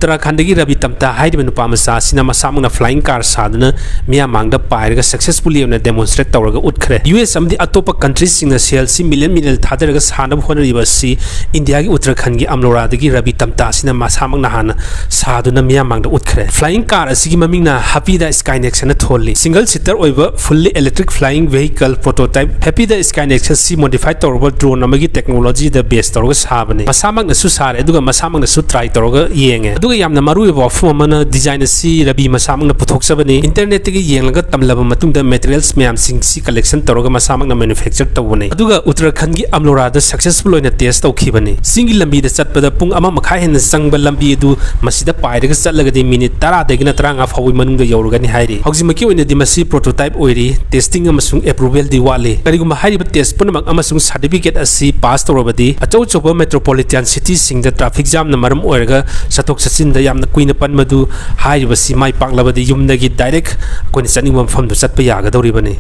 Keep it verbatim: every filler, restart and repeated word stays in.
ꯎꯠꯇꯔꯥꯈꯟꯗꯒꯤ ꯔꯕꯤ ꯇꯝꯇꯥ ꯍꯥꯏꯔꯤꯕ ꯅꯨꯄꯥ ꯃꯆꯥ ꯑꯁꯤꯅ ꯃꯁꯥꯃꯛꯅ flying car ꯁꯥꯗꯨꯅ ꯃꯤꯌꯥꯝ ꯃꯥꯡꯗ ꯄꯥꯏꯔꯒ successfully ꯑꯣꯏꯅ demonstrate ꯇꯧꯔꯒ ꯎꯠꯈ꯭ꯔꯦ꯫ ꯌꯨ ꯑꯦꯁ ꯑꯃꯗꯤ ꯑꯇꯣꯞꯄ countryꯁꯤꯡꯅ ꯁꯦꯜꯁꯤ million million ꯊꯥꯗꯔꯒ ꯁꯥꯅꯕ ꯍꯣꯠꯅꯔꯤꯕ ꯑꯁꯤ ꯏꯟꯗꯤꯌꯥꯒꯤ ꯎꯠꯇꯔꯥꯈꯟꯒꯤ ꯑꯝꯂꯣꯔꯥꯗꯒꯤ ꯔꯕꯤ ꯇꯝꯇꯥ ꯑꯁꯤꯅ ꯃꯁꯥꯃꯛꯅ ꯍꯥꯟꯅ ꯁꯥꯗꯨꯅ ꯃꯤꯌꯥꯝ ꯃꯥꯡꯗ ꯎꯠꯈ꯭ꯔꯦ꯫ Flying car ꯑꯁꯤꯒꯤ ꯃꯃꯤꯡꯅ Hapida Skynex ꯍꯥꯏꯅ ꯊꯣꯜꯂꯤ꯫ Single seater ꯑꯣꯏꯕ fully electric flying vehicle prototype Hapida Skynex ꯑꯁꯤ modify ꯇꯧꯔꯕ drone ꯑꯃꯒꯤ technologyꯗ base ꯇꯧꯔꯒ ꯁꯥꯕꯅꯤ꯫ ꯃꯁꯥꯃꯛꯅꯁꯨ ꯁꯥꯔꯦ, ꯑꯗꯨꯒ ꯃꯁꯥꯃꯛꯅꯁꯨ try ꯇꯧꯔꯒ ꯌꯦꯡꯉꯦ꯫ ꯑꯗꯨꯒ ꯌꯥꯝꯅ ꯃꯔꯨꯑꯣꯏꯕ ꯋꯥꯐꯝ ꯑꯃꯅ, design ꯑꯁꯤ ꯔꯕꯤ ꯃꯁꯥꯃꯛꯅ ꯄꯨꯊꯣꯛꯆꯕꯅꯤ꯫ Internetꯇꯒꯤ ꯌꯦꯡꯂꯒ ꯇꯝꯂꯕ ꯃꯇꯨꯡꯗ materials ꯃꯌꯥꯝꯁꯤꯡꯁꯤ collection ꯇꯧꯔꯒ ꯃꯁꯥꯃꯛꯅ manufacture ꯇꯧꯕꯅꯤ꯫ ꯑꯗꯨꯒ ꯎꯠꯇꯔꯥꯈꯟꯒꯤ ꯑꯝꯂꯣꯔꯥꯗ successful ꯑꯣꯏꯅ test ꯇꯧꯈꯤꯕꯅꯤ꯫ ꯆꯤꯡꯒꯤ ꯂꯝꯕꯤꯗ ꯆꯠꯄꯗ ꯄꯨꯡ ꯑꯃ ꯃꯈꯥꯏ ꯍꯦꯟꯅ ꯆꯪꯕ ꯂꯝꯕꯤ ꯑꯗꯨ ꯃꯁꯤꯗ ꯄꯥꯏꯔꯒ ꯆꯠꯂꯒꯗꯤ minute ꯇꯔꯥꯗꯒꯤꯅ ꯇꯔꯥꯃꯉꯥ ꯐꯥꯎꯕꯒꯤ ꯃꯅꯨꯡꯗ ꯌꯧꯔꯒꯅꯤ ꯍꯥꯏꯔꯤ꯫ ꯍꯧꯖꯤꯛꯃꯛꯀꯤ ꯑꯣꯏꯅꯗꯤ ꯃꯁꯤ prototype ꯑꯣꯏꯔꯤ, testing ꯑꯃꯁꯨꯡ approvalꯗꯤ ꯋꯥꯠꯂꯤ꯫ ꯀꯔꯤꯒꯨꯝꯕ ꯍꯥꯏꯔꯤꯕ test ꯄꯨꯝꯅꯃꯛ ꯑꯃꯁꯨꯡ certificate ꯑꯁꯤ pass ꯇꯧꯔꯕꯗꯤ, ꯑꯆꯧ ꯑꯆꯧꯕ metropolitan cityꯁꯤꯡꯗ traffic jamꯅ ꯃꯔꯝ ꯑꯣꯏꯔꯒ ꯆꯠꯊꯣꯛ ꯆꯠꯁꯤꯟꯗ ꯌꯥꯝꯅ ꯀꯨꯏꯅ ꯄꯟꯕꯗꯨ, ꯍꯥꯏꯔꯤꯕꯁꯤ ꯃꯥꯏ ꯄꯥꯛꯂꯕꯗꯤ ꯌꯨꯝꯗꯒꯤ direct ꯑꯩꯈꯣꯏꯅ ꯆꯠꯅꯤꯡꯕ ꯃꯐꯝꯗꯨ ꯆꯠꯄ ꯌꯥꯒꯗꯧꯔꯤꯕꯅꯤ꯫